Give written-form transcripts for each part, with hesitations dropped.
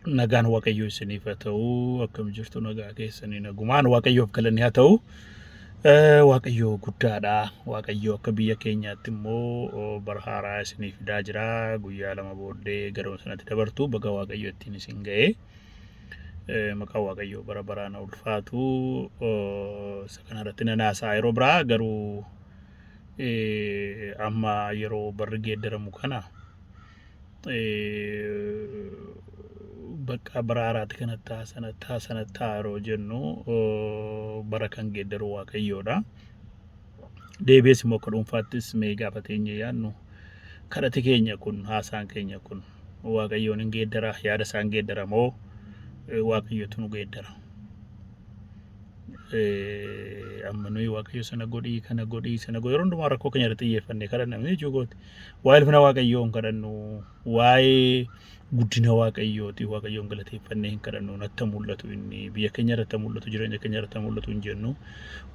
Nagaan Waaqayyoo isiniif haa ta'u. Akkam jirtu nagaa keessanii nagumaan Waaqayyoof galanni haa ta'u. Waaqayyoo guddaadha. Waaqayyoo akka biyya keenyaatti immoo bara haaraa isiniif fidaa jira. Guyyaa 2 booddee garuma sanatti dabartu baga Waaqayyo ittiin isin ga'e. Maqaan Waaqayyoo bara baraan haa ulfaatu. Isa kanarratti nan haasa'a yeroo biraa garuu amma yeroo barri geeddaramu kana bakka bara haaraatti kana ta'a sana ta'a sana ta'a yeroo jennu bara kan geeddaru Waaqayyoodha. Deebi'ees immoo akka dhuunfaattis mee gaafa teenyee yaadnu kadhati keenya kun haasaan keenya kun Waaqayyoon hin geeddara yaada isaan geeddara moo Waaqayyotu nu geeddara. Amma nuyi Waaqayyo sana godhii kana godhii sana godhii yeroo hundumaa rakkoo keenya irratti xiyyeeffannee kadhanna miti jechuu kooti. Waa'ee ulfina Waaqayyoo hin kadhannu, waa'ee guddina Waaqayyooti Waaqayyoon galateeffannee hin kadhannu, natti mul'atu inni biyya keenya irratti mul'atu, jireenya keenya irratti mul'atu hin jennu.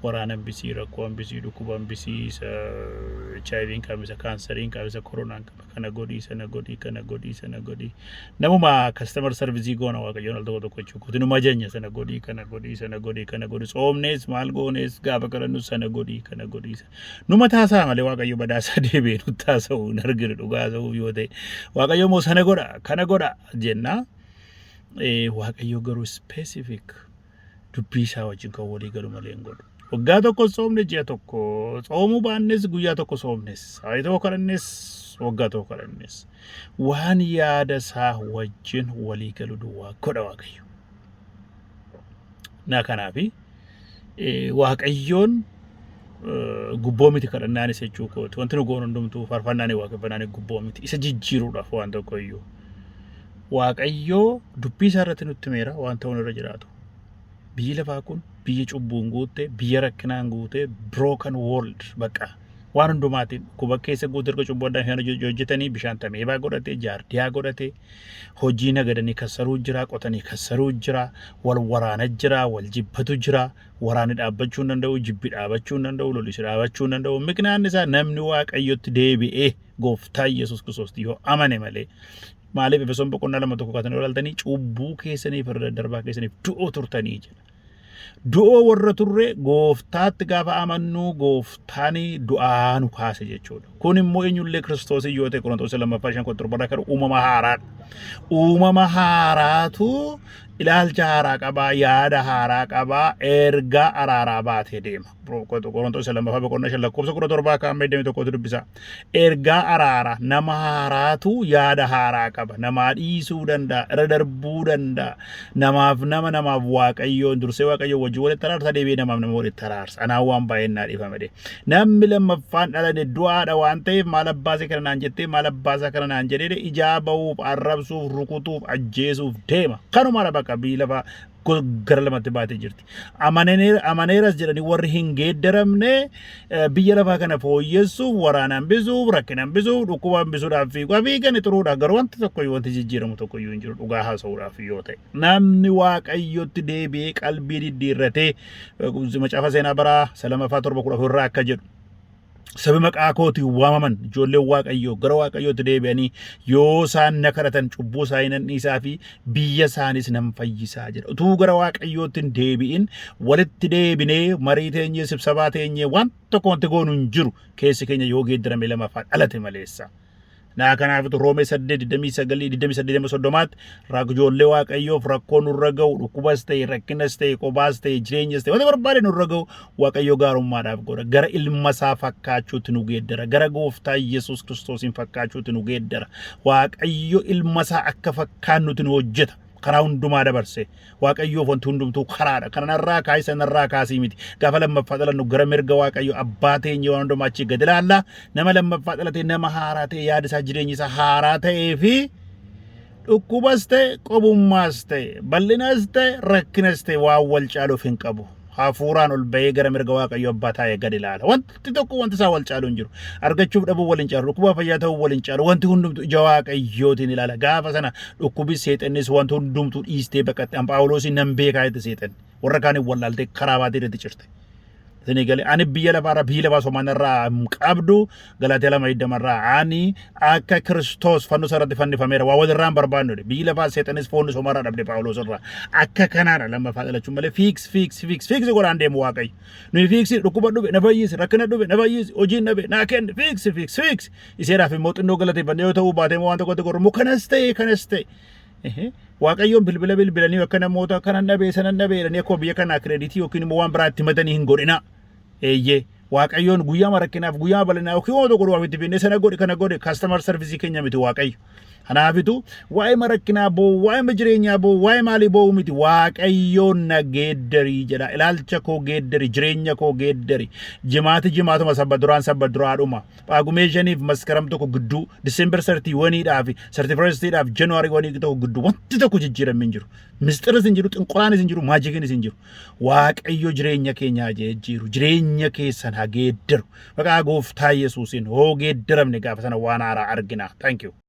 Waraana hambisii, rakkoo hambisii, dhukkuba hambisii, isa HIV hin qabne, isa kaansarii hin qabne, isa koronaa hin qabne, kana godhii, sana godhii, kana godhii, sana godhii. Namuma customer service goona Waaqayyoon al tokko tokko jechuudha. Kooti numa ajajnya sana godhii, kana godhii, sana godhii, kana godhii. Tsoomnees maal goonees gaafa kadhannu sana godhii, kana godhii. Numa taasaa malee Waaqayyo badaasaa deebi'ee nutti haasa'u hin arginu dhugaa haasa'uuf yoo ta'e. Waaqayyo immoo sana godha kana godha jenna. Waaqayyo garuu specific dubbii isaa wajjin kan walii galu malee hin godhu. Waggaa tokko soomne ji'a tokko soomuu baannes guyyaa tokko soomnes sa'aatii tokko kadhannes waggaa tokko kadhannes waan yaada isaa wajjin walii galu duwwaa godha Waaqayyo. Na kanaafi Waaqayyoon gubboo miti kadhannaanis jechuu kooti. Wanti nu goonu hundumtuu faarfannaan waaqeffannaan gubboo miti. Isa jijjiiruudhaaf waan tokko iyyuu. Waaqayyoo dubbii isaa irratti nutti himeera waan ta'uun irra jiraatu. Biyyi lafaa kun biyya cubbuun guutte, biyya rakkinaan guute, broken world bakka. Waan hundumaatiin dhukkuba keessa guute erga cubbuu addaa fi hojjetanii bishaan tameebaa godhate, jaardiyaa godhate, hojii nagadanii kassaruu jira, qotanii kassaruu jira, wal waraana jira, wal jibbatu jira, waraanni dhaabbachuu hin danda'u, jibbi dhaabachuu hin danda'u, lolisi dhaabachuu hin danda'u. Miknaan isaa namni Waaqayyotti deebi'ee gooftaa Yesuus Kiristoos yoo amane malee maaliif Efesoon boqonnaa 2 1 kaatanii ilaaltanii cubbuu keessaniif irra daddarbaa keessaniif du'oo turtanii jedha. Du'oo warra turre gooftaatti gaafa amannu gooftaan du'aa nu kaase jechuudha. Kun immoo eenyullee Kiristoos yoo ta'e Qorontoos lammaffaa 5 17 irraa kan uumama haaraadha. Uumama haaraatu ilaalcha haaraa qabaa, yaada haaraa qabaa, ergaa araaraa baatee deema. Qorontoos lammaffaa boqonnaa 5 lakkoofsa 17 kaa'amee 21 dubbisa. Ergaa araaraa nama haaraatu yaada haaraa qaba. Namaa dhiisuu danda'a, irra darbuu danda'a. Namaaf nama namaaf Waaqayyoon dursee Waaqayyoon wajjin walitti araarsa deebi'ee namaaf nama walitti araarsa. Anaan waan baay'een naa dhiifame jedhe. Namni lammaffaan dhalate du'aadha waan ta'eef maal abbaasee kana naan jettee maal abbaasaa kana naan jedhee ijaa ba'uuf, arrabsuuf, rukutuuf, ajjeesuuf deema. Kanumaadha bakka biyyi lafaa gara lamatti baatee jirti. Amaneeras jedhanii warri hin geeddaramne biyya lafaa kana fooyyessuuf, waraana hambisuuf, rakkina hambisuuf, dhukkuba hambisuudhaaf fiigu fiigani xuruudha. Garuu wanti tokko iyyuu wanti jijjiiramu tokko iyyuu hin jiru dhugaa haasa'uudhaaf yoo ta'e. Namni Waaqayyotti deebi'ee qalbii diddiirratee macaafa seenaa baraa 2ffaa 7:14 irraa akka jedhu Sabi maqaa kootiin waamaman ijoolleen Waaqayyoo gara Waaqayyootti deebi'anii yoo isaan na kadhatan cubbuu isaanii nan dhiisaa fi biyya isaaniis nan fayyisaa jedha. Utuu gara Waaqayyootti hin deebi'in walitti deebinee marii teenyee sibsabaa teenyee waan tokko wanti goonu hin jiru keessi keenya yoo geeddarame lamaffaa dhalate maleessa. Naa kanaafitu Roomee 8 29 28 30tti ijoollee Waaqayyoof rakkoo nurra ga'u dhukkubas ta'e rakkinas ta'e qobaas ta'e jireenyas ta'e wanta barbaade nurra ga'u Waaqayyo gaarummaadhaaf godha. Gara ilma isaa fakkaachuutti nu geeddara. Gara gooftaa Yesuus Kiristoosiin fakkaachuutti nu geeddara. Waaqayyo ilma isaa akka fakkaannutti nu hojjeta. Karaa hundumaa dabarse. Waaqayyoof wanti hundumtuu karaadha. Kana narraa kaasi sana narraa kaasii miti. Gaafa lammaffaa dhalannu gara mirga Waaqayyo abbaa teenyee waan hundumaa achii gad ilaalla. Nama lammaffaa dhalatee nama haaraa ta'e yaada isaa jireenyi isaa haaraa ta'ee fi dhukkubas ta'e qobummaas ta'e bal'inas ta'e rakkinas ta'e waan wal caaluuf hin qabu. Hafuuraan ol ba'ee gara mirga Waaqayyo abbaa taa'ee gad ilaala. Wanti tokko wanti isaa wal caalu hin jiru. Argachuuf dhabuu wal hin caalu. Dhukkuba fayyaa ta'uu wal hin caalu. Wanti hundumtu ija Waaqayyootiin ilaala. Gaafa sana dhukkubi seexannis wanti hundumtu dhiistee baqatte. An Phaawuloosiin nan beekaa jette seexanni. Warra kaaniin wallaaltee karaa baatee irratti cirte. Isinii galee ani biyya lafaarraa biyyi lafaa somanarraa hin qabdu. Galaatiyaa 2:20rraa ani akka Kiristoos fannoo irratti fannifameera waa walirraa hin barbaannu jedhe. Biyyi lafaa seexanis foonni somarraa dhabde Phaawulos irraa. Akka kanaadha lammaffaa dhalachuun malee fix fix fix fix godhaan deemu Waaqayyo. Nuyi fix dhukkuba dhufe na fayyisi, rakkina dhufe na fayyisi, hojiin dhabe naa kenni, fix fix fix. Iseedhaaf immoo xinnoo galateeffanne yoo ta'uu baate immoo waan tokkotti gorru immoo kanas ta'e kanas ta'e. Waaqayyoon bilbila bilbilanii akka namoota kanan dhabee sanan dhabee jedhanii akkuma biyya kanaa credit yookiin immoo waan biraa itti matanii hin godhina. Eeyyee. Waaqayyoon guyyaa rakkinaaf guyyaa bal'inaa yookiin waan tokko duwwaaf itti finnee sana godhe kana godhe customer service keenya miti Waaqayyo. Kanaafitu waa'ee rakkinaa boo'u, waa'ee jireenyaa boo'u, waa'ee maalii boo'u miti. Waaqayyoon na geeddarii jedha. Ilaalcha koo geeddari, jireenya koo geeddari. Jimaati jimaatuma, sabba duraan sabba duraadhuma. Paagumee 5f Maskaram 1 gidduu, December 31dhaa fi 31stiidhaaf January 1 gidduu wanti tokko jijjiiramee hin jiru. Mistiris hin jiru, xinqolaanis hin jiru, magiciinis hin jiru. Waaqayyo jireenya keenya haa jijjiiru, jireenya keessan haa geeddaru. Maqaa gooftaa Yesuusiin hoo geeddaramne gaafa sana waan haaraa argina. Thank you.